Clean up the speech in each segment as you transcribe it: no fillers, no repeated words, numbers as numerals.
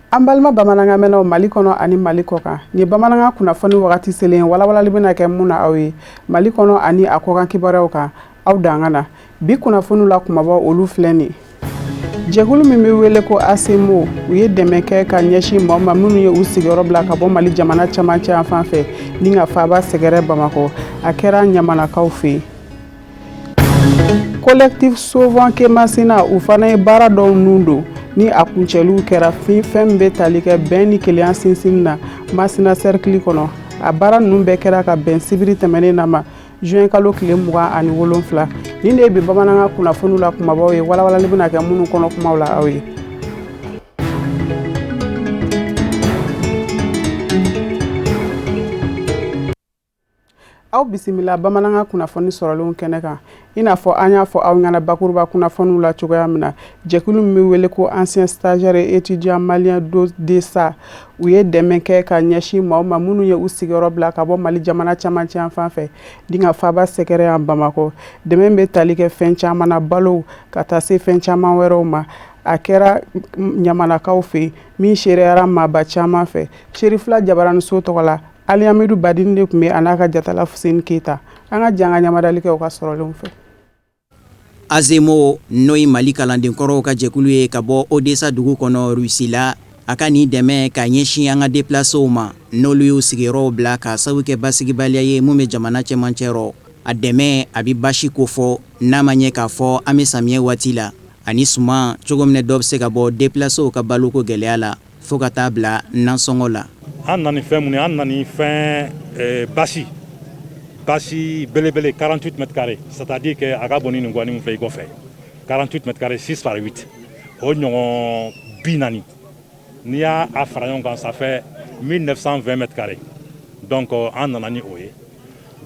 An balima bamanankan mɛnnaw Mali kɔnɔ ani Mali kɔkan, nin ye bamanankan kunnafoni wagati selen walawalali bɛna kɛ mun na aw ye Mali kɔnɔ ani a kɔkan kibaruyaw kan. Aw dan na bi kunnafoni la, kumabaw olu filɛ nin: jɛkulu min bɛ wele ko ASEMO, u ye dɛmɛ kɛ ka ɲɛsin maaw ma minnu ye u sigiyɔrɔ bila ka bɔ Mali jamana camancɛ yan fan fɛ ni ka faaba sɛgɛrɛ Bamakɔ. A kɛra Ɲamanakaw fɛ yen. Collectif Sauvons Kemasina, u fana ye baara dɔw nun don ni a kuncɛliw kɛra fɛn min bɛ tali kɛ bɛn ni kelenya sinsinni na Masina cercle kɔnɔ. A baara ninnu bɛɛ kɛra ka bɛn sibiri tɛmɛnen na ma, juin kalo tile 27. Nin de ye bi bamanankan kunnafoniw la kumabaw ye, walawalali bɛna kɛ minnu kɔnɔ kumaw la aw ye. Aw bisimila bamanankan kunnafoni sɔrɔlenw kɛnɛ kan. I n'a fɔ an y'a fɔ aw ɲɛna bakuruba kunnafoniw la cogoya min na, jɛkulu min bɛ wele ko Ancien Stagiaire et Étudiant Malien d'Odessa, u ye dɛmɛ kɛ ka ɲɛsin maaw ma minnu ye u sigiyɔrɔ bila ka bɔ Mali jamana camancɛ yan fan fɛ ni ka faaba sɛgɛrɛ yan Bamakɔ. Dɛmɛ bɛ tali kɛ fɛn caman na, balow ka taa se fɛn caman wɛrɛw ma. A kɛra Ɲamanakaw fɛ yen, min seereyara maaba caman fɛ. Serifila Jabaraniso tɔgɔ la, Aliyamidu Badini de tun bɛ a n'a ka jatala Fuseni Keyita. An ka jan ka ɲamadali kɛ u ka sɔrɔlenw fɛ. ASEMO, n'o ye Mali kalandenkɔrɔw ka jɛkulu ye ka bɔ Odessa dugu kɔnɔ Russie la, a ka nin dɛmɛ ka ɲɛsin an ka déplacéw ma, n'olu y'u sigiyɔrɔw bila k'a sababu kɛ basigibaliya ye mun bɛ jamana cɛmancɛ rɔ. A dɛmɛ a bɛ basi kofɔ, n'a ma ɲɛ k'a fɔ an bɛ samiyɛ waati la ani suman cogo min dɔ bɛ se ka bɔ déplacéw ka baloko gɛlɛya la fo ka taa bila nasɔngɔ la. An nana ni fɛn mun ye? An nana ni fɛn basi basi belebele, 48 mètres carrés, c'est à dire que a ka bon ni nin guwanin min filɛ i kɔfɛ, 48 mètres carrés, 6 par 8, o ɲɔgɔn 40. N'i y'a fara ɲɔgɔn kan, ça fait 1920 mètres carrés. Donc an nana ni o ye.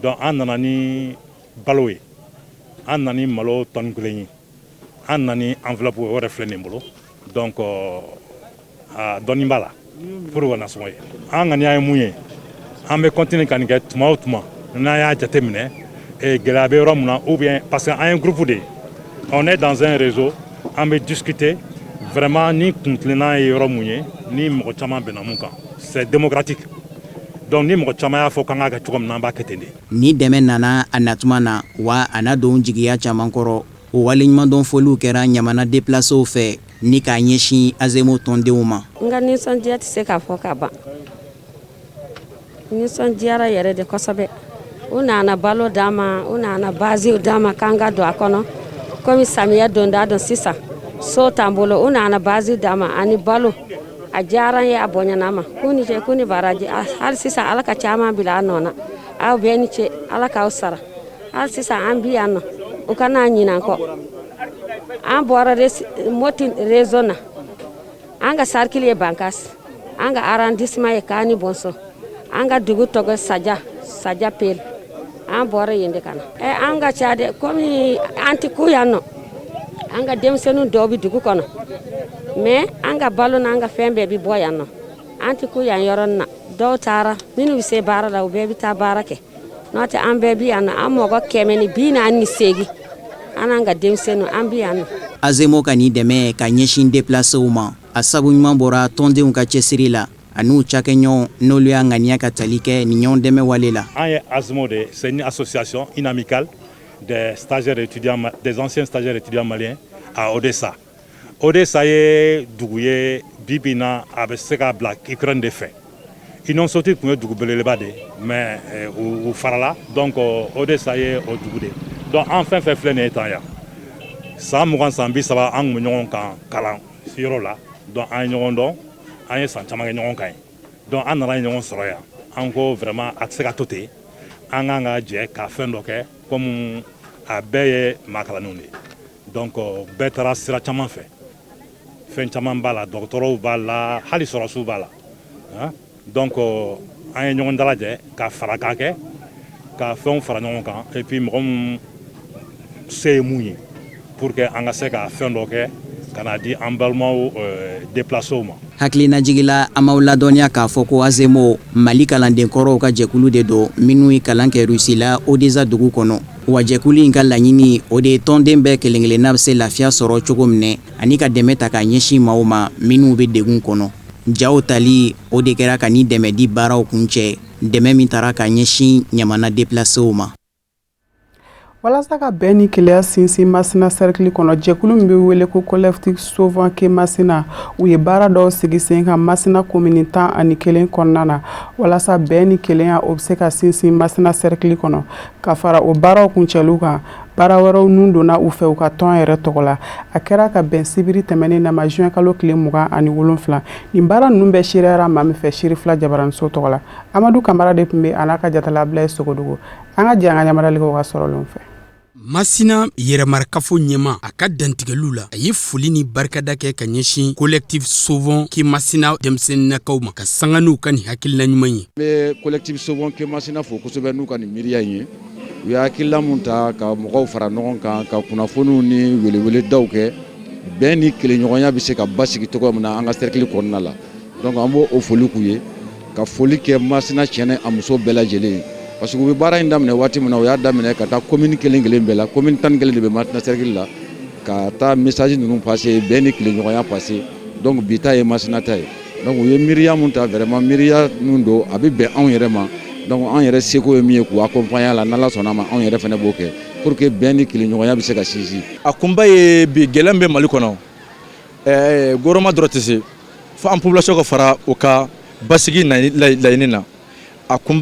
Donc an nana ni balo ye, an nana ni malo tɔni 1 ye, an nana ni enveloppe, o yɛrɛ filɛ nin bolo. Donc dɔɔnin b'a la pour ka nasɔngɔ ye. An ŋaniya ye mun ye? An bɛ continuer ka nin kɛ tuma o tuma n'an y'a jateminɛ gɛlɛya bɛ yɔrɔ min na, ou bien parce que an ye groupe de ye, on est dans un réseau, an bɛ discuter vraiment ni kuntilenna ye yɔrɔ mun ye, ni mɔgɔ caman bɛnna mun kan, c'est démocratique. Donc ni mɔgɔ caman y'a fɔ k'an k'a kɛ cogo min na, an b'a kɛ ten de. Ni dɛmɛ nana a natuma na wa, a na don jigiya caman kɔrɔ. O waleɲumandɔn foliw kɛra Ɲamana déplacéw fɛ ni k'a ɲɛsin ASEMO tɔndenw ma. N ka nisɔndiya tɛ se k'a fɔ ka ban. Nisɔndiyara yɛrɛ de kosɛbɛ. U nana balo d'an ma, u nana basiw d'an ma k'an ka don a kɔnɔ, komi samiyɛ donda don sisan, so t'an bolo. U nana basi d'an ma ani balo. A diyara n ye, a bonyana ma. K'u ni ce, k'u ni baraji. Hali sisan, Ala ka caman bila a nɔ na. Aw bɛɛ ni ce, Ala k'aw sara. Hali sisan an bi yan nɔ, u kana ɲinɛ an kɔ. An bɔra Moti région na. An ka cercle ye Bankas, an ka arrondissement ye Kani Bɔnsɔn, an ka dugu tɔgɔ Saja, Saja Pel. An bɔra yen de ka na. Ɛ, an ka ca dɛ, komi an tɛ ku yan nɔ. An ka denmisɛnnin dɔw bɛ dugu kɔnɔ, mais an ka balo n'an ka fɛn bɛɛ bɛ bɔ yan nɔ. An tɛ ku yan yɔrɔnin na. Dɔw taara, minnu bɛ se baara la, u bɛɛ bɛ taa baara kɛ. N'o tɛ, an bɛɛ bɛ yan nɔ, an mɔgɔ 148, an n'an ka denmisɛnninw, an bɛ yan nɔ. ASEMO ka nin dɛmɛ ka ɲɛsin déplacéw ma, a sabu ɲuman bɔra tɔndenw ka cɛsiri la an'u cakɛɲɔgɔn, n'olu y'a ŋaniya ka tali kɛ nin ɲɔgɔn dɛmɛ wale la. An ye ASMO de, c'est une association, une amicale des stagiaires étudiants, des anciens stagiaires étudiants maliens à Odessa. Odessa ye dugu ye bi bi in na, a bɛ se ka bila Ukraine de fɛ. Union soviétique tun ye dugu belebeleba de ye, mais u farala. Donc Odessa ye o dugu de ye. Donc an fɛn fɛn filɛ nin ye tan yan, san 20, san 30, an tun bɛ ɲɔgɔn kan kalan yɔrɔ la. Donc an ye ɲɔgɔn dɔn, an ye san caman kɛ ɲɔgɔn kan yen. Donc an nana ɲɔgɔn sɔrɔ yan, an ko vraiment a tɛ se ka to ten, an kan ka jɛ ka fɛn dɔ kɛ, komi a bɛɛ ye maa kalannenw de ye. Donc bɛɛ taara sira caman fɛ, fɛn caman b'a la, dɔgɔtɔrɔw b'a la, hali sɔrɔsiw b'a la. Donc an ye ɲɔgɔn dalajɛ ka farakan kɛ, ka fɛnw fara ɲɔgɔn kan, et puis mɔgɔ min se ye mun ye, pour que an ka se ka fɛn dɔ kɛ. Ka n'a di an balimaw déplacés ma. Hakilinajigi la, an b'aw ladɔnniya k'a fɔ ko ASEMO, Mali kalandenkɔrɔw ka jɛkulu de don minnu ye kalan kɛ Russie la, Odessa dugu kɔnɔ. Wa jɛkulu in ka laɲini, o de ye tɔnden bɛɛ kelenkelenna bɛ se lafiya sɔrɔ cogo min ani ka dɛmɛ ta ka ɲɛsin maaw ma minnu bɛ degun kɔnɔ. Jaw tali, o de kɛra ka ni dɛmɛ di baaraw kuncɛ, dɛmɛ min taara ka ɲɛsin ɲamana déplacés ma. Walasa ka bɛn ni kelenya sinsin Masina cercle kɔnɔ, jɛkulu min bɛ wele ko Collectif Sauvons Masina, u ye baara dɔw sigi sen kan Masina commune 11 kɔnɔna na, walasa bɛn ni kelenya, o bɛ se ka sinsin Masina cercle kɔnɔ. Ka fara o baaraw kuncɛliw kan, baara wɛrɛw nun donna u fɛ u ka tɔn yɛrɛ tɔgɔ la. A kɛra ka bɛn sibiri tɛmɛnen na ma, juin kalo tile 27. Nin baara ninnu bɛɛ seereyara maa min fɛ, Sirifila Jabaraniso tɔgɔ la, Amadu Kamara de tun bɛ a n'a ka jatalabila ye Sogodogo. An ka jɛ an ka ɲamarali kɛ u ka sɔrɔlenw fɛ. Masina yɛrɛmarakafo ɲɛmaa, a ka dantigɛliw la, a ye foli ni barikada kɛ ka ɲɛsin Collectif Sauvons Masina denmisɛnninnakaw ma, ka sanga n'u ka nin hakilina ɲuman ye. N bɛ Collectif Sauvons Masina fo kosɛbɛ n'u ka nin miiriya in ye. U ye hakilila mun ta ka mɔgɔw fara ɲɔgɔn kan, ka kunnafoniw ni weleweledaw kɛ, bɛn ni kelenɲɔgɔnya bɛ se ka basigi cogo min na an ka cercle kɔnɔna la. Donc an b'o o foli k'u ye, ka foli kɛ Masina cɛ ni a muso bɛɛ lajɛlen ye, parce que u bɛ baara in daminɛ waati min na, u y'a daminɛ ka taa commune kelen kelen bɛɛ la. Commune 11 de bɛ Masina cercle la, ka taa message ninnu passer, bɛn ni kelenɲɔgɔnya passer. Donc bi ta ye Masina ta ye. Donc u ye miiriya mun ta, vraiment miiriya mun don, a bɛ bɛn anw yɛrɛ ma. Donc an yɛrɛ seko ye min ye k'u accompagner la, n'Ala sɔnna ma, anw yɛrɛ fana b'o kɛ pour que bɛn ni kelenɲɔgɔnya bɛ se ka sinsin. A kunba ye bi, gɛlɛya min bɛ Mali kɔnɔ, gouvernement dɔrɔn tɛ se, fo an population ka fara o ka basigi laɲini na. A kun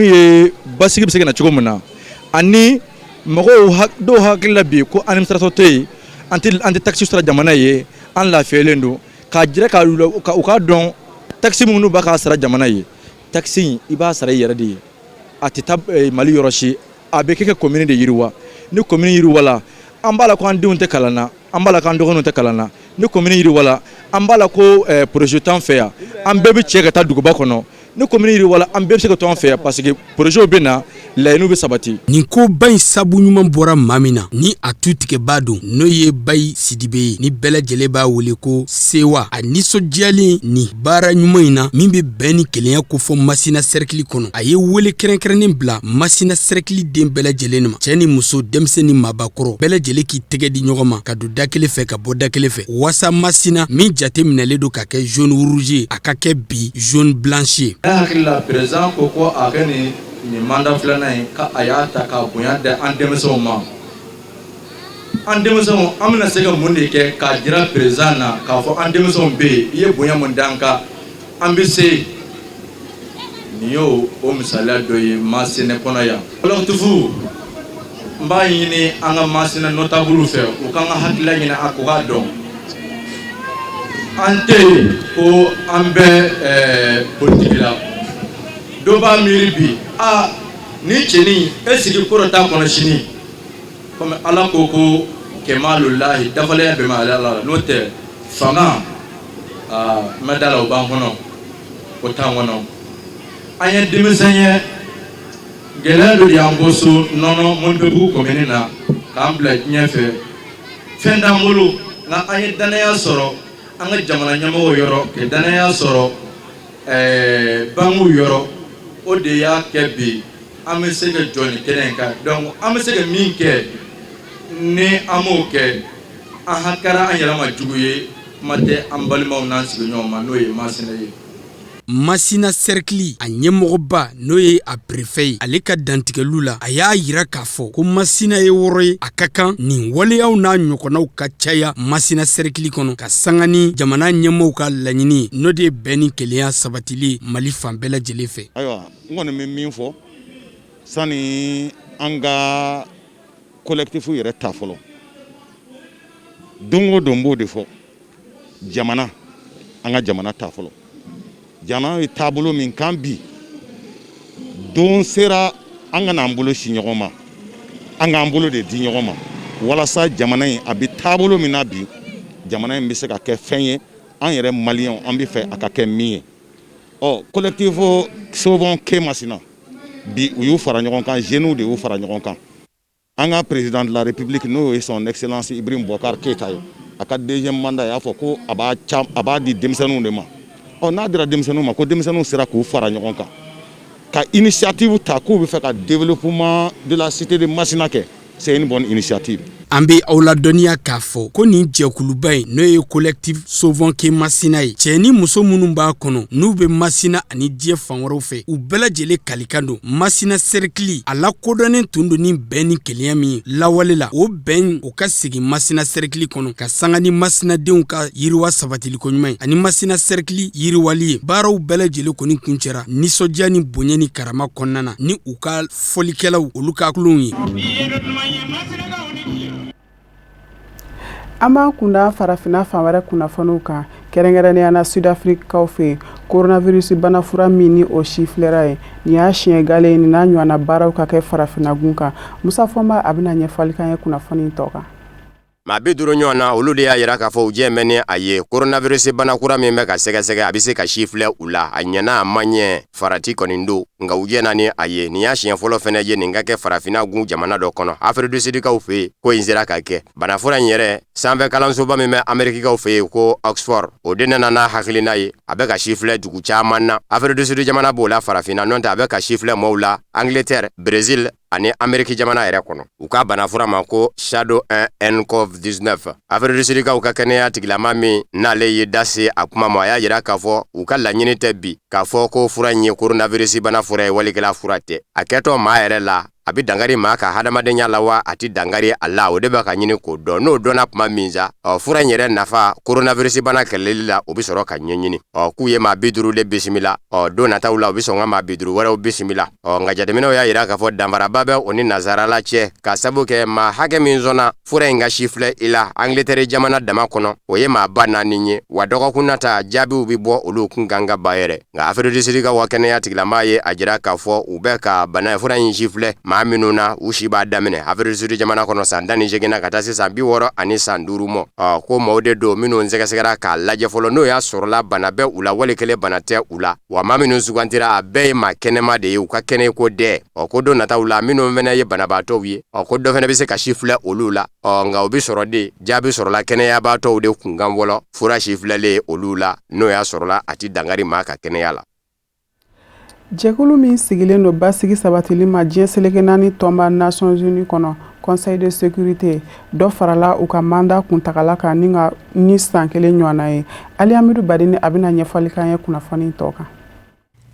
ye basigi bɛ se ka na cogo min na, ani mɔgɔw dɔw hakili la bi ko administration tɛ yen, an tɛ taxe sara jamana ye, an lafiyalen don. K'a jira ka u k'a dɔn, taxe minnu b'a k'a sara jamana ye, taxe in, i b'a sara i yɛrɛ de ye, a tɛ taa Mali yɔrɔ si. A bɛ kɛ ka commune de yiriwa. Ni commune yiriwala, an b'a la ko an denw tɛ kalan na, an b'a la k'an dɔgɔninw tɛ kalan na. Ni commune yiriwala, an b'a la ko projet t'an fɛ yan, an bɛɛ bɛ cɛ ka taa duguba kɔnɔ. Ni commune yiriwala, an bɛɛ bɛ se ka to an fɛ yan, parce que projet bɛ na, laɲiniw bɛ sabati. Nin koba in sabu ɲuman bɔra maa min na, ni a tu tigɛbaa don, n'o ye Bayi Sidibe ye, ni bɛɛ lajɛlen b'a wele ko Sewa, a nisɔndiyalen nin baara ɲuman in na min bɛ bɛn ni kelenya kofɔ Masina cercle kɔnɔ, a ye wele kɛrɛnkɛrɛnnen bila Masina cercle den bɛɛ lajɛlen ma, cɛɛ ni muso, denmisɛn ni maabakɔrɔ, bɛɛ lajɛlen k'i tɛgɛ di ɲɔgɔn ma ka don da kelen fɛ, ka bɔ da kelen fɛ, waasa Masina min jate minɛlen don ka kɛ zone rouge ye, a ka kɛ bi zone blanche ye. Ne hakili la, président ko a kɛ nin mandat filanan ye, ka a y'a ta k'a bonya da an denmisɛnw ma. An denmisɛnw, an bɛna se ka mun de kɛ k'a jira président na k'a fɔ an denmisɛnw bɛ yen, i ye bonya mun d'an kan, an bɛ se? Nin y'o o misaliya dɔ ye Masina kɔnɔ yan. Collectif, n b'a ɲini an ka Masina notable fɛ, u k'an ka hakilila ɲini, a ko k'a dɔn an tɛ yen ko an bɛ politique la. Dɔ b'a miiri bi, a ni cɛnin e sigi ko dɔ t'a kɔnɔ sini, komi Ala ko kɛmalulahi, dafalenya bɛn ale la. N'o tɛ, fanga, aa, n bɛ da la, o b'an kɔnɔ, o t'an kɔnɔ. An ye denmisɛn ye, gɛlɛya dɔ de y'an bɔ so nɔnɔ Mɔnipɛbugu commune na k'an bila diɲɛ fɛ. Fɛn t'an bolo, nka an ye danaya sɔrɔ an ka jamana ɲɛmɔgɔw yɔrɔ, ka danaya sɔrɔ banques yɔrɔ. O de y'a kɛ bi an bɛ se ka jɔ nin kɛnɛ in kan. Donc an bɛ se ka min kɛ, ni an m'o kɛ, an kɛra an yɛrɛ ma jugu ye, kuma tɛ an balimaw n'an sigiɲɔgɔnw ma, n'o ye Masina ye. Masina cercle a ɲɛmɔgɔba, n'o ye a préfet ye, ale ka dantigɛliw la, a y'a yira k'a fɔ ko Masina ye wɔrɔ ye, a ka kan nin waleyaw n'a ɲɔgɔnnaw ka caya Masina cercle kɔnɔ, ka sanga ni jamana ɲɛmɔgɔw ka laɲini ye, n'o de ye bɛn ni kelenya sabatili Mali fan bɛɛ lajɛlen fɛ. Ayiwa, n kɔni bɛ min fɔ, sani an ka collectif yɛrɛ ta fɔlɔ, don o don n b'o de fɔ, jamana, an ka jamana ta fɔlɔ. Jamana ye taabolo min kan bi, don sera an ka n'an bolo si ɲɔgɔn ma, an k'an bolo de di ɲɔgɔn ma, walasa jamana in a bɛ taabolo min na bi, jamana in bɛ se ka kɛ fɛn ye, an yɛrɛ maliyɛnw an bɛ fɛ a ka kɛ min ye. Ɔ, Collectif Sauvons Masina bi, u y'u fara ɲɔgɔn kan, jeunes de y'u fara ɲɔgɔn kan. An ka président de la République, n'o ye Son Excellence Ibrahim Boubacar Keïta ye. A ka deuxième mandat, a y'a fɔ ko a b'a a b'a di denmisɛnninw de ma. Ɔ, n'a dira denmisɛnninw ma, ko denmisɛnninw sera k'u fara ɲɔgɔn kan ka initiative ta k'u bɛ fɛ ka développement de la cité de Masina kɛ, c'est une bonne initiative. An bɛ aw ladɔnniya k'a fɔ ko nin jɛkuluba in, n'o ye Collectif Sauvons Masina ye, cɛ ni muso minnu b'a kɔnɔ, n'u bɛ Masina ani diɲɛ fan wɛrɛw fɛ, u bɛɛ lajɛlen kalikan don Masina sɛrikili a lakodɔnnen tun don ni bɛn ni kelenya min ye lawale la, o bɛn o ka segin Masina sɛrikili kɔnɔ, ka sanga ni Masinadenw ka yiriwa sabatiliko ɲuman ye ani Masina sɛrikili yiriwali ye. Baaraw bɛɛ lajɛlen kɔni kuncɛra nisɔndiya ni bonya ni karama kɔnɔna na ni u ka fɔlikɛlaw, olu ka kulonw ye. An b'an kunda farafinna fan wɛrɛ kunnafoniw kan, kɛrɛnkɛrɛnnenya na Sud-Afrique fɛ yen. Coronavirus banafura min ni o sifilɛra ye, nin y'a siɲɛ gale ye nin n'a ɲɔgɔnna baaraw ka kɛ farafinna gun kan. Musa Fɔnba, a bɛna ɲɛfɔli k'an ye kunnafoni tɔ kan. Maa 50 ɲɔgɔn na, olu de y'a yira k'a fɔ u jɛ bɛ ni a ye, coronavirus bana kura min bɛ ka sɛgɛsɛgɛ, a bɛ se ka si filɛ u la. A ɲɛna, a ma ɲɛ, farati kɔni don, nka u jɛna ni a ye. Nin y'a siɲɛ fɔlɔ fɛnɛ ye nin ka kɛ farafinna gun jamana dɔ kɔnɔ. Afrique du Sud kaw fɛ yen, ko in sera ka kɛ. Banafura in yɛrɛ, sanfɛ kalansoba min bɛ Amerikikaw fɛ yen ko Oxford, o de nana n'a hakilina ye. A bɛ ka si filɛ dugu caman na. Afrique du Sud jamana b'o la farafinna, n'o tɛ a bɛ ka si filɛ mɔɔw la Angleterre, Brésil ani Ameriki jamana yɛrɛ kɔnɔ. U ka banafura ma ko Shado 1 nCoV 19. Afrique du Sud kaw ka kɛnɛya tigilama min n'ale ye da se a kuma ma, a y'a yira k'a fɔ u ka laɲini tɛ bi k'a fɔ ko fura in ye coronavirus bana fura ye walikɛla fura tɛ. A kɛtɔ maa yɛrɛ la, a bɛ dangari maa ka hadamadenya la wa a tɛ dangari a la, o de bɛ ka ɲini k'o dɔn. N'o dɔnna tuma min sa, ɔ, fura in yɛrɛ nafa coronavirus bana kɛlɛli la, o bɛ sɔrɔ ka ɲɛɲini. Ɔ, k'u ye maa 50 de bisimila. Ɔ, don nataw la, u bɛ sɔn ka maa 50 wɛrɛw bisimila. Ɔ, nka jateminɛw y'a yira k'a fɔ danfaraba bɛ o ni nazarala cɛ, ka sabu kɛ maa hakɛ min sɔnna fura in ka si filɛ i la Angleterre jamana dama kɔnɔ, o ye maa 4000 ye. Wa dɔgɔkun nata, jaabiw bɛ bɔ olu kun kan ka ba yɛrɛ. Nka Afrique du Sud ka kɛnɛya tigilamaa ye a jira k'a fɔ u bɛ ka bana fura in si filɛ maa minnu na, u si b'a daminɛ Afrique du Sud jamana kɔnɔ san 18 na ka taa se san 65 ma. Ɔ, ko maaw de don minnu sɛgɛsɛgɛra k'a lajɛ fɔlɔ, n'o y'a sɔrɔla bana bɛ u la wali kelen bana tɛ u la. Wa maa minnu sugantira, a bɛɛ ye maa kɛnɛma de ye, u ka kɛnɛ ko dɛ. Ɔ, ko don nataw la, minnu fana ye banabaatɔw ye, ɔ, ko dɔ fana bɛ se ka si filɛ olu la. Ɔ, nka o bɛ sɔrɔ de, jaabi sɔrɔla kɛnɛyabaatɔw de kunkan fɔlɔ, fura si filɛlen olu la, n'o y'a sɔrɔla a tɛ dangari maa ka kɛnɛya la. Jɛkulu min sigilen don basigi sabatili ma diɲɛ seleke naani tɔnba Nations Unies kɔnɔ, Conseil de sécurité, dɔ farala u ka mandat kuntagala kan ni ka ni san kelen ɲɔgɔnna ye. Ali Amidu Badini, a bɛna ɲɛfɔli k'an ye kunnafoni tɔ kan.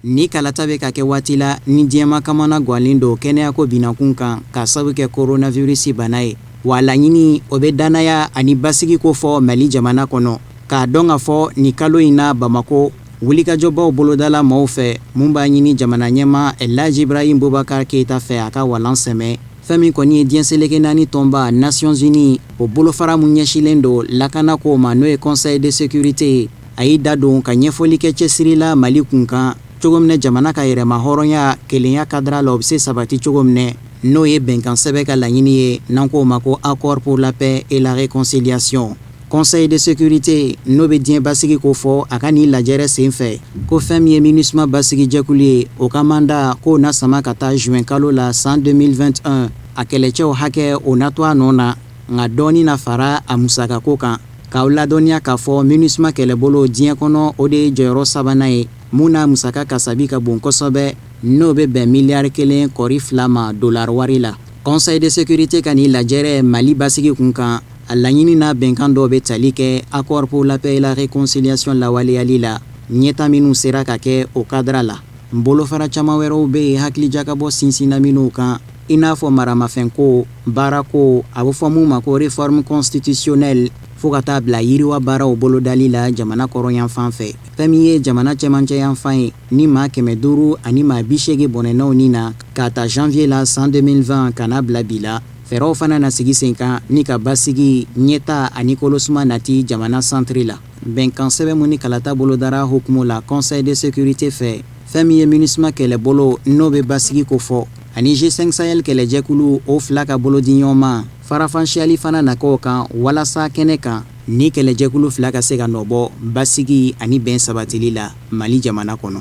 Ni kalata bɛ ka kɛ waati la ni diɲɛmaa kamana gwalen don kɛnɛyako binakun kan ka sabu kɛ coronavirus bana ye, wa laɲini o bɛ dannaya ani basigi ko fɔ Mali jamana kɔnɔ. K'a dɔn k'a fɔ nin kalo in na Bamako, wulikajɔbaw bolodala maaw fɛ mun b'a ɲini jamana ɲɛmaa Elhaji Ibrahim Boubacar Keita fɛ a ka walan sɛmɛ. Fɛn min kɔni ye diɲɛ seleke naani tɔnba Nations Unies, o bolofara mun ɲɛsilen don lakanako ma, n'o ye Conseil de sécurité ye, a y'i da don ka ɲɛfɔli kɛ cɛsiri la Mali kunkan, cogo min na jamana ka yɛrɛma hɔrɔnya kelenya kadira la, o bɛ se sabati cogo min na, n'o ye bɛnkan sɛbɛn ka laɲini ye, n'an k'o ma ko Accord pour la paix et la réconciliation. Conseil de sécurité, n'o bɛ diɲɛ basigi ko fɔ, a ka nin lajɛrɛ sen fɛ, ko fɛn min ye MINUSMA basigi jɛkulu ye, o ka mandat k'o na sama ka taa juin kalo la san 2021. A kɛlɛcɛw hakɛ, o na to a nɔ na, nka dɔɔni na fara a musakako kan. K'aw ladɔnniya k'a fɔ MINUSMA kɛlɛbolo diɲɛ kɔnɔ, o de ye jɔyɔrɔ sabanan ye mun n'a musaka kasabi ka bon kosɛbɛ, n'o bɛ bɛn miliyari kelen kɔri fila ma dolari wari la. Conseil de sécurité ka nin lajɛrɛ Mali basigi kun kan, a laɲini n'a bɛnkan dɔw bɛ tali kɛ Accord pour la paix et la réconciliation lawaleyali la, ɲɛta minnu sera ka kɛ o kadira la. Bolofara caman wɛrɛw bɛ yen hakilijakabɔ sinsinna minnu kan, i n'a fɔ maramafɛnko, baarako, a bɛ fɔ mun ma ko réforme constitutionnelle, fo ka taa bila yiriwa baaraw bolodali la jamana kɔrɔnyanfan fɛ. Fɛn min ye jamana cɛmancɛ yanfan ye, ni maa 580 bɔnɛnaw ni na k'a ta janvier la san 2020 ka n'a bila bi la. Fɛɛrɛw fana na sigi sen kan ni ka basigi, ɲɛta ani kolosuma nati jamana santiri la. Bɛnkan sɛbɛn mun ni kalata bolodara hukumu la Conseil de sécurité fɛ, fɛn min ye MINUSMA kɛlɛbolo, n'o bɛ basigi ko fɔ, ani G5 Sahel kɛlɛjɛkulu, o fila ka bolodiɲɔgɔnma farafansiyali fana na k'o kan, walasa kɛnɛ kan ni kɛlɛjɛkulu fila ka se ka nɔbɔ basigi ani bɛn sabatili la Mali jamana kɔnɔ.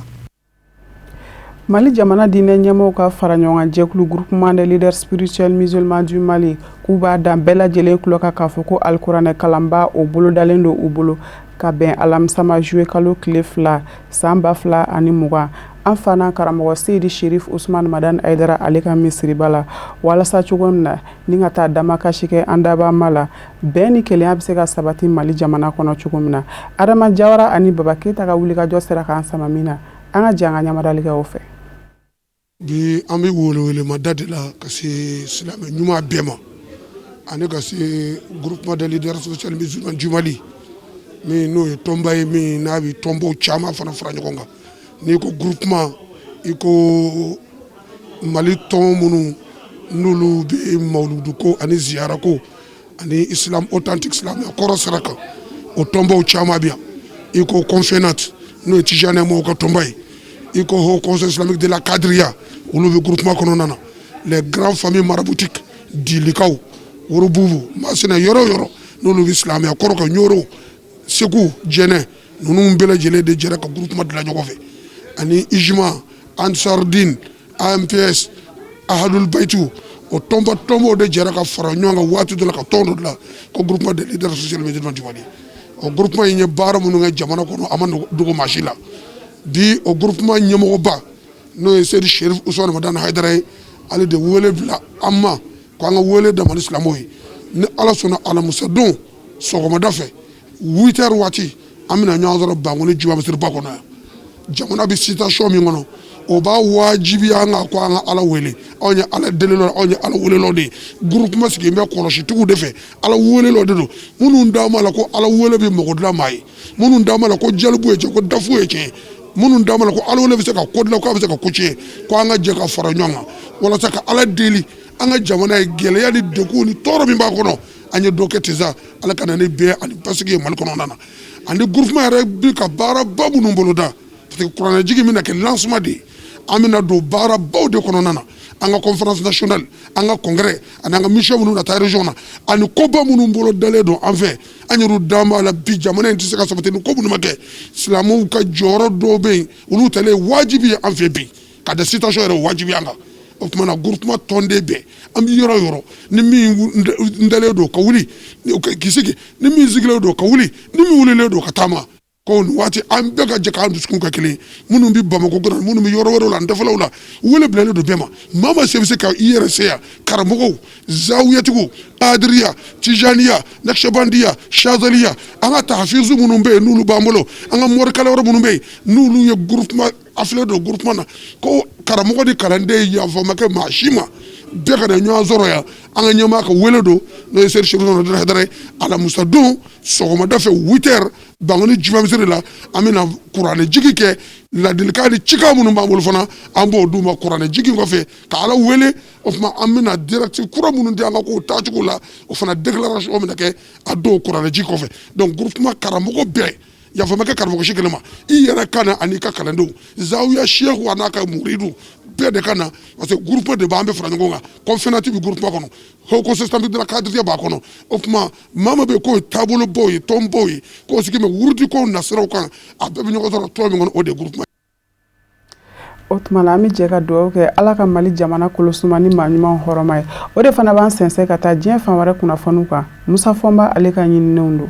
Mali jamana diinɛ ɲɛmɔgɔw ka fara ɲɔgɔn jɛkulu Groupement des leaders spirituels musulmans du Mali k'u b'a da bɛɛ lajɛlen tulo kan k'a fɔ ko alikuranɛ kalanba o bolodalen don u bolo ka bɛn alamisa ma juillet kalo tile 2 san 2020 an fana karamɔgɔ Seyidi Sherif Usman Madani Hayidara ale ka misiriba la walasa cogo min na ni ka taa damakasi kɛ an dabama la bɛn ni kelenya bɛ se ka sabati Mali jamana kɔnɔ cogo min na. Adama Jawara ani Baba Keyita ka wulikajɔ sera k'an sama min na, an ka jɛ an ka ɲamadali kɛ o fɛ. Bi an bɛ welewelemada de la ka se silamɛ ɲuman bɛɛ ma ani ka se Groupement des leaders spirituels musulmans du Mali min n'o ye tɔnba ye min n'a bɛ tɔnbaw caman fana fara ɲɔgɔn kan. N'i ko groupement i ko Mali tɔn minnu n'olu bɛ mawuludu ko ani ziyara ko ani islam authentique silamɛya kɔrɔ sira kan, o tɔnbaw caman bɛ yan. I ko Confénat n'o ye Tijaniya mɔgɔw ka tɔnba ye, i ko Haut Conseil islamique de la Kadiriya, olu bɛ groupement kɔnɔna na. Les grandes familles maraboutiques, Dilikaw, Worobugu, Masina, yɔrɔ o yɔrɔ n'olu bɛ silamɛya kɔrɔ kan, Ɲoro, Segu, Jɛnɛ, ninnu bɛɛ lajɛlen de jɛra ka groupement dilan ɲɔgɔn fɛ, ani Ijma, Ansardine, AMPS, Ahadul Bayitu, o tɔnba tɔnbaw de jɛra ka fara ɲɔgɔn kan waati dɔ la ka tɔn dɔ dilan ko Groupement des leaders spirituels musulmans du Mali. O groupement in ye baara minnu kɛ jamana kɔnɔ, a ma dogo maa si la. Bi o groupement ɲɛmɔgɔba n'o ye Seyidi Sherif Usman Madani Hayidara ye, ale de wele bila an ma ko an ka wele da Mali silamɛw ye. Ni Ala sɔnna, alamisa don sɔgɔmada fɛ 8 heures waati, an bɛna ɲɔgɔn sɔrɔ Bankoni juma misiriba kɔnɔ yan. Jamana bɛ situation min kɔnɔ, o b'a wajibiya an kan ko an ka Ala wele. Anw ye Ala delilaw, anw ye Ala welelaw de ye. Groupement sigilen bɛ kɔlɔsitigiw de fɛ, Ala welelaw de don, minnu dalen b'a la ko Ala wele bɛ mɔgɔ dilan maa ye, minnu dalen b'a la ko jalibu ye tiɲɛ, ko dafu ye tiɲɛ, minnu dalen b'a la ko Ala wele bɛ se ka ko dilan, k'a bɛ se ka ko tiɲɛ, ko an ka jɛ ka fara ɲɔgɔn kan walasa ka Ala deli an ka jamana ye. Gɛlɛya ni degun ni tɔɔrɔ min b'a kɔnɔ, an ye dɔ kɛ ten sa, Ala ka na ni bɛn ani basigi ye Mali kɔnɔna na. Ani groupement yɛrɛ bi ka baaraba minnu boloda, parce que kuranɛjigi bɛna kɛ lancement de ye, an bɛna don baarabaw de kɔnɔna na, an ka conférence nationale, an ka congrès ani an ka mission minnu na taa région na, ani koba minnu bolo dalen don an fɛ. An yɛrɛ dan b'a la bi, jamana in tɛ se ka sabati ni ko minnu ma kɛ. Silamɛw ka jɔyɔrɔ dɔw bɛ yen, olu talen wajibi ye an fɛ bi ka da situation yɛrɛ wajibi an kan. O tuma na groupement tɔnden bɛɛ, an bɛ yɔrɔ o yɔrɔ, ni min dalen don ka wuli k'i sigi, ni min sigilen don ka wuli, ni min wulilen don ka taama, ko nin waati an bɛɛ ka jɛ k'an dusukun kɛ kelen. Minnu bɛ Bamakɔ kɔnɔ, minnu bɛ yɔrɔ wɛrɛw la, dafɛlaw la, wele bilalen don bɛɛ ma. Maa ma se bɛ se ka i yɛrɛ se yan, karamɔgɔw, zawiyatigiw, kadiriya, tijaniya, naksabandiya, shazaliya, an ka tahafizu minnu bɛ yen n'olu b'an bolo, an ka morikala wɛrɛ minnu bɛ yen n'olu ye groupement affilié don groupement na, ko karamɔgɔ ni kalanden yafa ma kɛ maa si ma, bɛɛ ka na ɲɔgɔn sɔrɔ yan. An ka ɲɛmaa ka wele don, n'o ye Seyidi Sherif Hayidara ye, alamisa don sɔgɔmada fɛ 8 heures Bankoni juma misiri la, an bɛna kuranɛ jigi kɛ. Ladilikan ni cikan minnu b'an bolo fana, an b'o d'u ma kuranɛ jigi kɔfɛ ka Ala wele. O tuma an bɛna directive kura minnu di an ka kow taacogo la, o fana déclaration bɛna kɛ a don kuranɛ jigi kɔfɛ. Donc groupement karamɔgɔ bɛɛ, yafa ma kɛ karamɔgɔ si kelen ma, i yɛrɛ ka na ani ka kalandenw, zawiya sehu a n'a ka muridu bɛɛ de ka na, parce que groupe de b'an bɛ fara ɲɔgɔn kan. Confénat bɛ groupement kɔnɔ, Haut Conseil islamique de la Kadiriya b'a kɔnɔ. O tuma maa ma bɛ k'o ye taabolobaw ye, tɔnbaw ye, k'o sigi mɛ wurudi ko nasiraw kan, a bɛɛ bɛ ɲɔgɔn sɔrɔ tɔn min kɔnɔ, o de ye groupement. O tuma na an bɛ jɛ ka dugawu kɛ Ala ka Mali jamana kolosuma ni maa ɲumanw hɔrɔma ye. O de fana b'an sɛnsɛn ka taa diɲɛ fan wɛrɛ kunnafoniw kan. Musa Fɔnba ale ka ɲininenw don.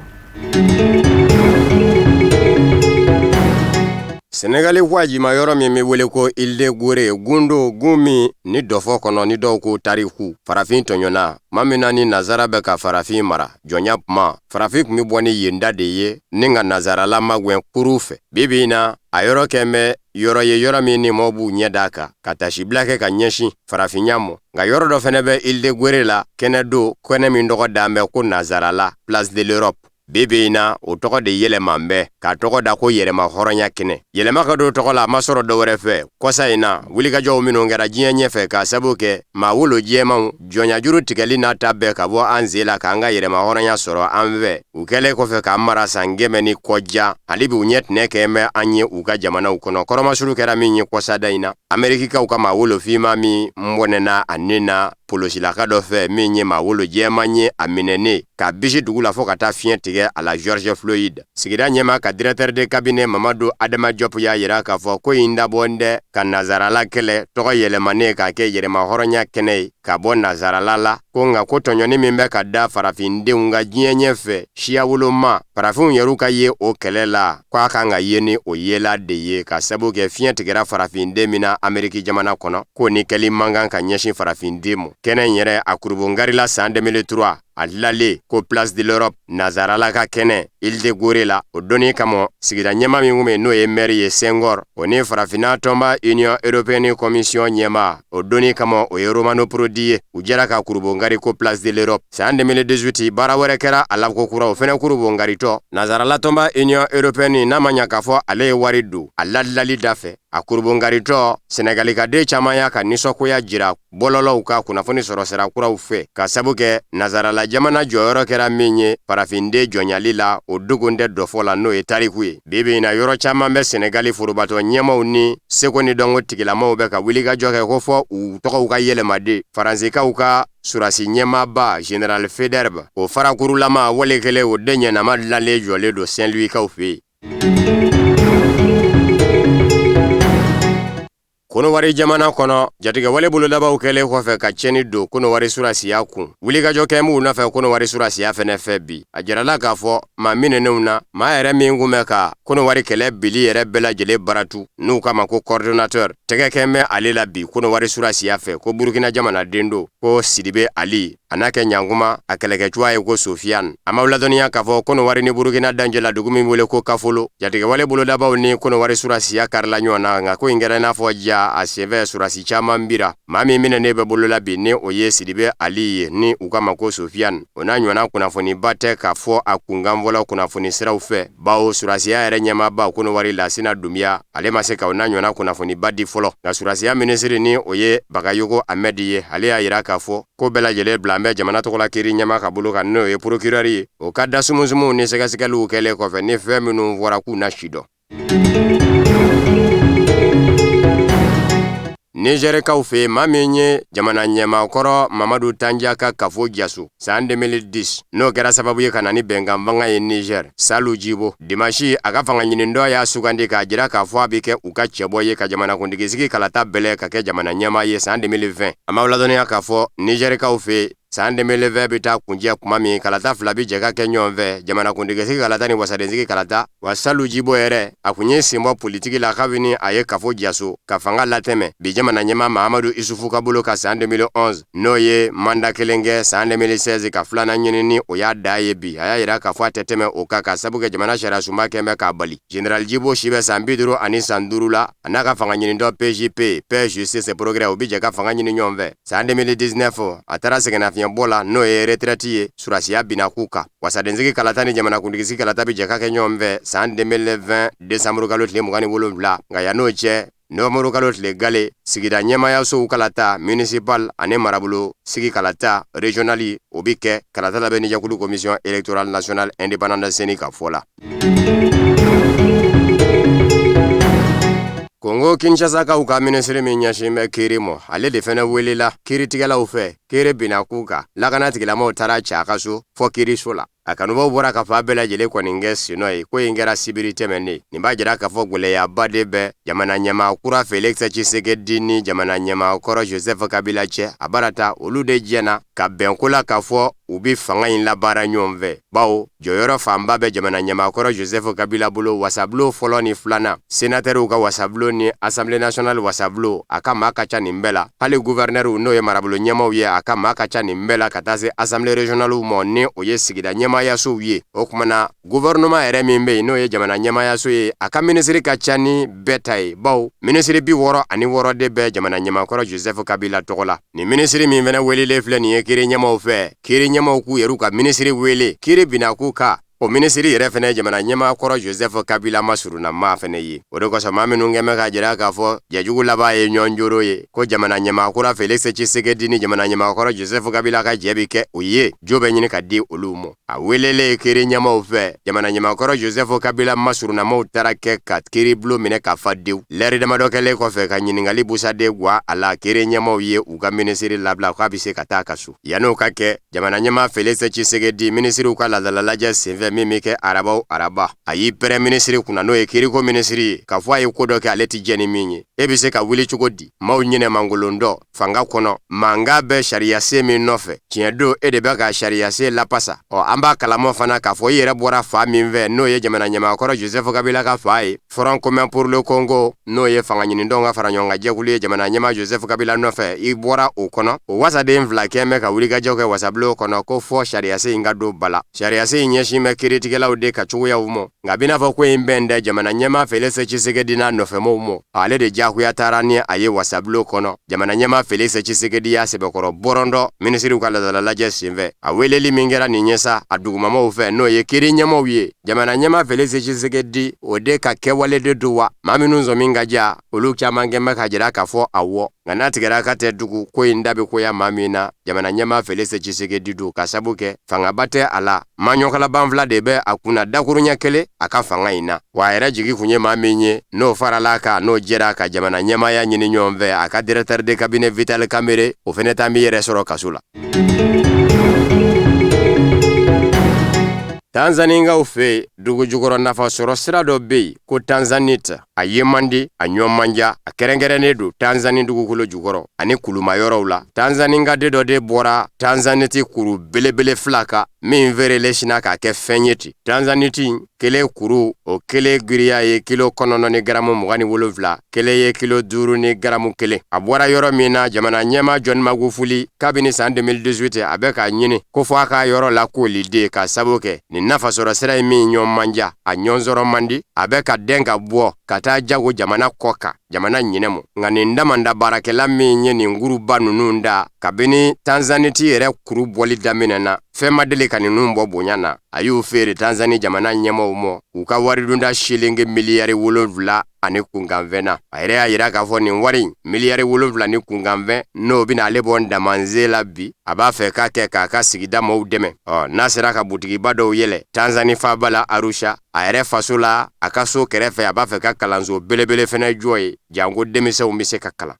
Senegali wajima yɔrɔ min bɛ wele ko Île de Gorée, gundo gun min ni dɔfɔ kɔnɔ ni dɔw ko tariku farafin tɔɲɔna tuma min na ni nazara bɛ ka farafin mara jɔnya tuma, farafin tun bɛ bɔ ni yen da de ye ni ka nazarala magɛn kuru fɛ. Bi bi in na, a yɔrɔ kɛn bɛ yɔrɔ ye, yɔrɔ min ni mɔɔw b'u ɲɛ d'a kan ka tasibila kɛ ka ɲɛsin farafinya mɔ. Nka yɔrɔ dɔ fɛnɛ bɛ Île de Gorée la, kɛnɛ don, kɛnɛ min tɔgɔ dan bɛ ko nazarala Place de l'Europe. Bi bi in na, o tɔgɔ de yɛlɛman bɛ k'a tɔgɔ da ko yɛrɛma hɔrɔnya kɛnɛ. Yɛlɛma ka don tɔgɔ la, a ma sɔrɔ dɔwɛrɛ fɛ kɔsa in na, wulikajɔw minnu kɛra diɲɛ ɲɛfɛ k'a sabu kɛ maa wolo jɛmanw jɔnyajuru tigɛli n'a ta bɛɛ ka bɔ an sen la k'an ka yɛrɛma hɔrɔnya sɔrɔ an fɛ. U kɛlen kɔfɛ k'an mara san 100 ni kɔ ja, hali bi u ɲɛ tɛnɛ kɛn bɛ an ye u ka jamanaw kɔnɔ. Kɔrɔmasuru kɛra min ye kɔsada in na, Amerikikaw ka maa wolo finma min bɔnɛna a ni na. polosilaka dɔ fɛ min ye maa wolo jɛman ye, a minɛnen k'a bisi dugu la fo ka taa fiɲɛ tigɛ a la George Floyd. Sigida ɲɛmaa ka directeur de cabinet Mamadu Adama Diop y'a jira k'a fɔ ko in dabɔn dɛ ka nazarala kɛlɛ tɔgɔ yɛlɛmanen k'a kɛ yɛrɛmahɔrɔnya kɛnɛ ye ka bɔ nazarala la, ko nka ko tɔɲɔni min bɛ ka da farafindenw kan diɲɛ ɲɛfɛ, siya woloma farafinw yɛrɛw ka ye o kɛlɛ la, ko a kan ka ye ni o yela de ye, ka sabu kɛ fiɲɛ tigɛra farafinden min na Ameriki jamana kɔnɔ, k'o ni kɛli man kan ka ɲɛsin farafinden ma. Kɛnɛ in yɛrɛ a kurubonkarila san 2003, a dilalen ko Place de l'Europe, nazarala ka kɛnɛ Île de Gorée la. O donni kama, sigida ɲɛmaa min tun bɛ n'o ye maire ye Senghor, o ni farafinna tɔnba Union européenne commission ɲɛmaa o donni kama, o ye Romano Prodi ye, u jɛra ka kurubongari ko Place de l'Europe. San 2018, baara wɛrɛ kɛra a la ko kura, o fɛnɛ kurubongaritɔ nazarala tɔnba Union européenne, n'a ma ɲa k'a fɔ ale ye wari don a ladilali da fɛ. A kurubongaritɔ, Sɛnɛgalikaden caman y'a ka nisɔngoya jira bɔlɔlɔw ka kunnafoni sɔrɔ sira kuraw fɛ, ka sabu kɛ nazarala jamana jɔyɔrɔ kɛra min ye farafinden jɔnyali la, o dogon tɛ dɔfɔ la, n'o ye tariku ye. Bi bi in na, yɔrɔ caman bɛ Sɛnɛgali, forobatɔ ɲɛmaw ni seko ni dɔnko tigilamaw bɛ ka wulikajɔ kɛ ko fɔ u tɔgɔw ka yɛlɛma de. Faransikaw ka surasi ɲɛmaaba Général Faidherbe, o farakurulama wale kelen, o den ɲɛnama dilanlen jɔlen don Saint-Louis-kaw fɛ yen. Konowari jamana kɔnɔ, jatigɛwale bololabaw kɛlen kɔfɛ ka tiɲɛni don Konowari surasiya kun, wulikajɔ kɛ m'u nɔfɛ Konowari surasiya fɛnɛ fɛ bi. A jirala k'a fɔ maa minɛnenw na, maa yɛrɛ min kun bɛ ka Konowari kɛlɛ bili yɛrɛ bɛɛ lajɛlen baratu, n'u k'a ma ko coordonnateur, tɛgɛ kɛn bɛ ale la bi Konowari surasiya fɛ, ko Burukina jamanaden don, ko Sidibe Ali, a n'a kɛ ɲankuma a kɛlɛkɛcogoya ye ko Sofiane. An b'aw ladɔnniya k'a fɔ Kɔnɔwari ni Burukina dancɛ la, dugu min wele ko Kafolo, jatigɛwale bololabaw ni Kɔnɔwari surasiya karila ɲɔgɔn na, nka ko in kɛra i n'a fɔ ja, a senfɛ surasi caman bira. Maa min minɛnen bɛ bolola bi, ni o ye Sidibe Ali ye, ni u k'a ma ko Sofiane, o n'a ɲɔgɔnna kunnafoniba tɛ ka fɔ a kunkan fɔlɔ kunnafoni siraw fɛ, bawo surasiya yɛrɛ ɲɛmaaba Kɔnɔwari Lasina Dunbiya, ale ma se ka o n'a ɲɔgɔnna kunnafoniba di fɔlɔ. Nka surasiya minisiri, ni o ye Bagayogo Amɛdi ye, ale y'a jira k'a fɔ ko bɛɛ lajɛlen bila an bɛ jamana tɔgɔla kiri ɲɛmaa ka bolo kan, n'o ye procureur ye. O ka da sumusumuw ni sɛgɛsɛgɛliw kɛlen kɔfɛ, ni fɛn minnu fɔra k'u na si dɔn. Nizɛrikaw fɛ yen, maa min ye jamana ɲɛmaa kɔrɔ Mamadu Tanja ka kafo jaso san 2010, n'o kɛra sababu ye ka na ni bɛnkan fanga ye Nizɛr, Salu Jibo, dimasi a ka fanga ɲinitɔn y'a sugandi k'a jira k'a fɔ a bɛ kɛ u ka cɛbɔ ye ka jamanakuntigisigi kalata bɛlɛ ka kɛ jamana ɲɛmaa ye san 2020. An b'aw ladɔnniya k'a fɔ Nizɛrikaw fɛ, san 2020 bɛ taa kuncɛ kuma min, kalata fila bɛ jɛ ka kɛ ɲɔgɔn fɛ, jamanakuntigisigi kalata ni wasadensigi kalata. Wa Salu Jibo yɛrɛ, a kun ye senbɔ politiki la kabini a ye kafo jaso ka fanga latɛmɛ bi jamana ɲɛmaa Mahamadu Isufu ka bolo kan san 2011, n'o ye manda kelen kɛ san 2016 ka filanan ɲini, ni o y'a da ye bi. A y'a jira k'a fɔ a tɛ tɛmɛ o kan, ka sabu kɛ jamana sariyasunba kɛn bɛ k'a bali. Général Jibo si bɛ san 55 la. A n'a ka fanga ɲinitɔn PJP, Paix Justice Progrès, u bɛ jɛ ka fanga ɲini ɲɔgɔn fɛ. San 2019, a taara sɛgɛnnafiɲɛbɔ la, n'o ye retraite ye, surasiya binna k'u kan. Wasadensigi kalata ni jamanakuntigisigi kalata bɛ jɛ ka kɛ ɲɔgɔn fɛ san 2020 décembre kalo tile 27. Nka yann'o cɛ, novembre kalo tile gale, sigida ɲɛmaayasow kalata municipal ani marabolo sigi kalata régional, o bɛ kɛ kalata labɛnnijɛkulu commission électorale nationale indépendante CENI ka fɔ la. Kongo Kinshasakaw ka minisiri min ɲɛsin bɛ kiiri ma, ale de fana welela kiiritigɛlaw fɛ. Kiiri binna k'u kan, lakana tigilamaw taara cɛ a ka so fɔ kiiriso la. A kanubaw bɔra ka fan bɛɛ lajɛlen kɔni kɛ sinɔ ye. Ko in kɛra sibiri tɛmɛnen. Nin b'a jira k'a fɔ gwɛlɛyaba de bɛ jamana ɲɛmaa kura Felix Tshisekedi ni jamana ɲɛmaa kɔrɔ Joseph Kabila cɛ. A bara ta olu de jɛna ka bɛn ko la k'a fɔ u bɛ fanga in labaara ɲɔgɔn fɛ, bawo jɔyɔrɔ fanba bɛ jamana ɲɛmaa kɔrɔ Joseph Kabila bolo wasabulon fɔlɔ ni filanan, senatɛriw ka wasabulon ni Assemblée nationale wasabulon, a ka maa ka ca nin bɛɛ la. Hali guvɛrinɛriw, n'o ye marabolo ɲɛmaaw ye, a ka maa ka ca nin bɛɛ la, ka taa se assemblée régionale ma, ni o ye sigida ɲɛmaayasow ye. O tuma na, gouvernement yɛrɛ min bɛ yen, n'o ye jamana ɲɛmaayaso ye, a ka minisiri ka ca ni bɛɛ ta ye, bawo minisiri 66 de bɛ jamana ɲɛmaa kɔrɔ Joseph Kabila tɔgɔ la. Nin minisiri min fana welelen filɛ nin ye kiiri ɲɛmaaw fɛ, kiiri ɲɛmaaw k'u yɛrɛ ka minisiri wele, kiiri binna k'u kan. O minisiri yɛrɛ fɛnɛ jamana ɲɛmaa kɔrɔ Joseph Kabila masurunna maa fɛnɛ ye. O de kosɔn maa minnu kɛn bɛ k'a jira k'a fɔ jɛjugu laban ye ɲɔgɔn joro ye, ko jamana ɲɛmaa kura Felix Tshisekedi ni jamana ɲɛmaa kɔrɔ Joseph Kabila ka jɛ bɛ kɛ o ye, jo bɛ ɲini ka di olu ma. A welelen kiiri ɲɛmaaw fɛ, jamana ɲɛmaa kɔrɔ Joseph Kabila masurunnamaw taara kɛ ka kiiribulon minɛ ka fa dewu. Lɛri damadɔ kɛlen kɔfɛ ka ɲininkali busaden gwa a la, kiiri ɲɛmaaw ye u ka minisiri labila k'a bɛ se ka taa a ka so. Yann'o ka kɛ, jamana ɲɛmaa Felix Tshisekedi minisiriw ka laadala lajɛ senfɛ min bɛ kɛ araba o araba, a y'i pɛrɛn minisiri kunna, n'o ye kiiriko minisiri ye, k'a fɔ a ye ko dɔ kɛ ale tɛ jɛn ni min ye. E bɛ se ka wuli cogo di? Maaw ɲinɛmangolondɔ fanga kɔnɔ, mankan bɛ sariyasen min nɔfɛ, tiɲɛ don e de bɛ ka sariyasen lapasa. Ɔ, an b'a kalama fana k'a fɔ i yɛrɛ bɔra fa min fɛ, n'o ye jamana ɲɛmaa kɔrɔ Joseph Kabila ka fa ye, Front commun pour le Congo, n'o ye fanga ɲinidɔnw ka fara ɲɔgɔn kan jɛkulu ye jamana ɲɛmaa Joseph Kabila nɔfɛ, i bɔra o kɔnɔ. O wasaden fila kɛn bɛ ka wulikajɔ kɛ wasabulon kɔnɔ ko fɔ sariyasen in ka don ba la. Sariyasen in ɲɛsin bɛ kiiritigɛlaw de ka cogoyaw ma, nka bɛn'a fɔ ko in bɛn tɛ jamana ɲɛmaa Felix Tshisekedi n'a nɔfɛmɔgɔw ma. Ale de diyagoya taara ni a ye wasabulon kɔnɔ. Jamana ɲɛmaa Felix Tshisekedi y'a sɛbɛkɔrɔ bɔrɔntɔ minisiriw ka laadala lajɛ senfɛ. A weleli min kɛra nin ye sa a dugumamaw fɛ, n'o ye kiiri ɲɛmaaw ye, jamana ɲɛmaa Felix Tshisekedi o de ka kɛwale de don wa? Maa minnu sɔmi ka ja, olu caman kɛn bɛ k'a jira k'a fɔ awɔ. Nka n'a tigɛra ka tɛ dugu, ko in da bɛ goya maa min na, jamana ɲɛmaa Felix Tshisekedi don, ka sabu kɛ fangaba tɛ a la. Maɲɔkala banfula de bɛ a kunna dakuruɲɛ kelen a ka fanga in na. Wa a yɛrɛ jigi kun ye maa min ye, n'o farala a kan, n'o jɛra ka jamana ɲɛmaaya ɲini ɲɔgɔn fɛ, a ka directeur de cabinet Vital Kamerhe, o fɛnɛ taa b'i yɛrɛ sɔrɔ kaso la. Tanzanikaw fɛ yen, dugu jukɔrɔ nafa sɔrɔ sira dɔ bɛ yen ko tanzanite. A ye man di, a ɲɔ man ja, a kɛrɛnkɛrɛnnen don Tanzani dugukolo jukɔrɔ ani kuluma yɔrɔw la. Tanzanikaden dɔ de bɔra tanzanite kuru belebele fila kan min feerelen sinna k'a kɛ fɛn ye ten. Tanzanite kelen kuru, o kelen giriya ye kilo 9 ni garamu 27, kelen ye kilo 5 ni garamu 1. A bɔra yɔrɔ min na, jamana ɲɛmaa John Magufuli, kabini san 2018 a bɛ k'a ɲini ko fɔ a ka yɔrɔ lakooli de, ka sabu kɛ nin nafasɔrɔ sira in min ɲɔ man ja, a ɲɔnsɔrɔ man di, a bɛ ka dɛn ka bɔ ka taa jago jamana kɔ kan, jamana ɲinɛ mɔ. Nka nin damanda baarakɛla min ye nin kuruba ninnu da, kabini tanzaniti yɛrɛ kuru bɔli daminɛna, fɛn ma deli ka ninnu bɔ bonya na. A y'u feere Tanzani jamana ɲɛmaaw ma u ka waridunda selenke miliyari 7 ani kunkanfɛn na. A yɛrɛ y'a jira k'a fɔ nin wari in miliyari 7 ni kunkanfɛn, n'o bɛna ale bɔ damanze la bi, a b'a fɛ k'a kɛ k'a ka sigida mɔgɔw dɛmɛ. Ɔ, n'a sera ka butigiba dɔw yɛlɛ Tanzani faaba la Arusha, a yɛrɛ faso la, a ka so kɛrɛfɛ, a b'a fɛ ka kalanso belebele fɛnɛ jɔ yen, janko denmisɛnw bɛ se ka kalan.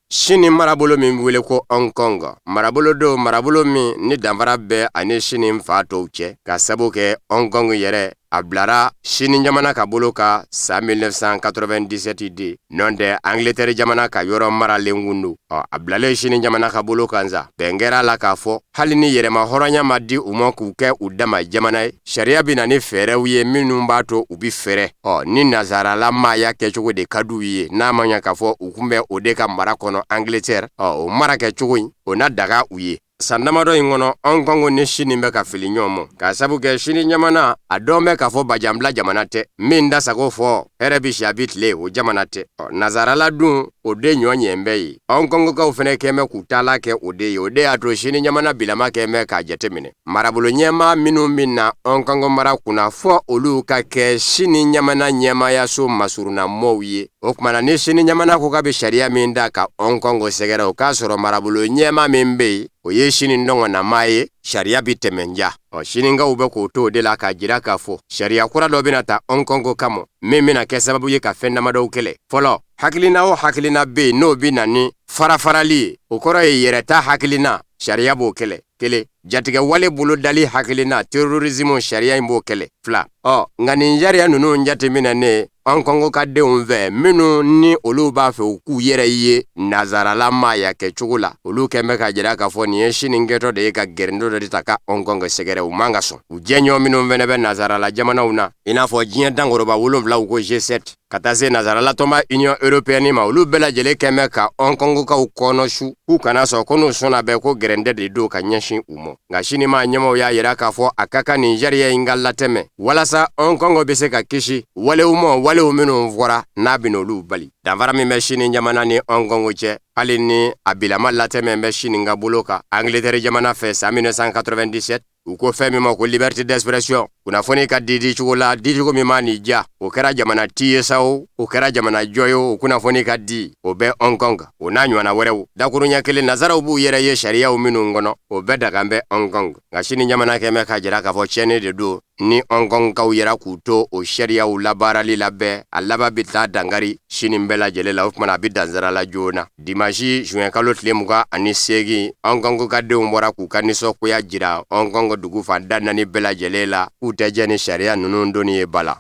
Sini marabolo min wele ko Hong Kong, marabolo don, marabolo min ni danfara bɛ ani Sini fa tɔw cɛ, ka sabu kɛ Hong Kong yɛrɛ a bilara Sini jamana ka bolo kan san 1997 de, nɔntɛ Angleterre jamana ka yɔrɔ maralen kun don. Ɔ, a bilalen Sini jamana ka bolo kan sa, bɛn kɛra la k'a fɔ hali ni yɛrɛma hɔrɔnya ma di u ma k'u kɛ u dama jamana ye, sariya bɛ na ni fɛɛrɛw ye minnu b'a to u bɛ fɛrɛ. Ɔ, ni nazarala maaya kɛcogo de ka d'u ye, n'a ma ɲɛ k'a fɔ u kun bɛ o de ka mara kɔnɔ Angleterre, ɔ, o mara kɛcogo in, o na daga u ye. San damadɔ in kɔnɔ, Hong Kong ni Sini bɛ ka fili ɲɔgɔn ma, k'a sabu kɛ Sini jamana, a dɔn bɛ k'a fɔ bajanbila jamana tɛ, min da sago fɔ hɛrɛ bɛ si a bɛ tile, o jamana tɛ. Ɔ, nazarala dun, o de ɲɔ ɲɛ bɛ yen. Hong Kongkaw fɛnɛ kɛn bɛ k'u taala kɛ o de ye. O de y'a to Sini jamana bilama kɛn bɛ k'a jateminɛ. Marabolo ɲɛmaa minnu bɛ na Hong Kong mara kunna, fɔ olu ka kɛ Sini jamana ɲɛmaayaso masurunnamɔgɔw ye. O tuma na, ni Sini jamana ko k'a bɛ sariya min da ka Hong Kong sɛgɛrɛ, o k'a sɔrɔ marabolo ɲɛmaa min bɛ yen, o ye Sini dɔngɔnnamaa ye, sariya bɛ tɛmɛ ja. Ɔ, Sinikaw bɛ k'o to o de la k'a jira k'a fɔ sariya kura dɔ bɛna ta Hong Kong kama min bɛna kɛ sababu ye ka fɛn damadɔw kɛlɛ. Fɔlɔ, hakilina o hakilina bɛ yen n'o bɛ na ni farafarali ye, o kɔrɔ ye yɛrɛta hakilina, sariya b'o kɛlɛ. Kelen, jatigɛwale bolodali hakilina, terrorisme, sariya in b'o kɛlɛ. Fila, ɔ, nka nin sariya ninnu jateminɛnen Hong Kong ka denw fɛ, minnu ni olu b'a fɛ u k'u yɛrɛ ye nazarala maaya kɛcogo la, olu kɛn bɛ k'a jira k'a fɔ nin ye Sini kɛtɔ de ye ka gɛrɛntɛ dɔ de ta ka Hong Kong sɛgɛrɛ. U man ka sɔn. U jɛɲɔgɔn minnu fɛnɛ bɛ nazarala jamanaw na, i n'a fɔ diɲɛ dankɔrɔba wolonwulaw ko G7, ka taa se nazarala tɔnba Union européenne ma, olu bɛɛ lajɛlen kɛn bɛ ka Hong Kongkaw kɔnɔ su k'u kana sɔn, ko n'u sɔnna bɛɛ ko gɛrɛntɛ de don ka ɲɛsin ɲɛsin u ma. Nka Sini maa ɲɛmaaw y'a yira k'a fɔ a ka kan nin sariya in ka latɛmɛ walasa Hong Kong bɛ se ka kisi walew ma, walew minnu fɔra n'a bɛna olu bali. Danfara min bɛ Sini jamana ni Hong Kong cɛ, hali ni a bilama latɛmɛ bɛ Sini ka bolo kan Angleterre jamana fɛ san 1997, u ko fɛn min ma ko liberté d'expression, kunnafoni ka di dicogo la, dicogo min maa n'i diya, o kɛra jamana ci ye sa o, o kɛra jamana jɔ ye o, kunnafoni ka di, o bɛ Hong Kong, o n'a ɲɔgɔnna wɛrɛw. Dakuruɲɛ kelen, nasaraw b'u yɛrɛ ye sariyaw minnu kɔnɔ, o bɛɛ dagan bɛ Hong Kong. Nka Sini jamana kɛn bɛ k'a jira k'a fɔ tiɲɛni de don ni Hong Kongkaw yera k'u to o sariyaw labaarali la bɛɛ, a laban bɛ taa dankari Sini bɛɛ lajɛlen la. O tuma na a bɛ dansira la joona. Dimansi juin kalo tile 28, Hong Kong ka denw bɔra k'u ka nisɔngoya jira Hong Kong dugu fan da naani bɛɛ lajɛlen la, k'u tɛ jɛn ni sariya ninnu donni ye ba la.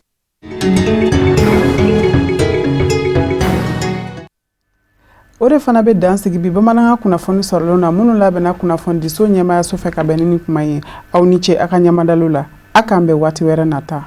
O de fana bɛ dan sigi bi bamanankan kunnafoni sɔrɔlenw na, minnu labɛnna kunnafonidiso ɲɛmaayaso fɛ ka bɛn ni nin kuma ye. Aw ni ce a ka ɲɛmadalu la. A k'an bɛn waati wɛrɛ nata.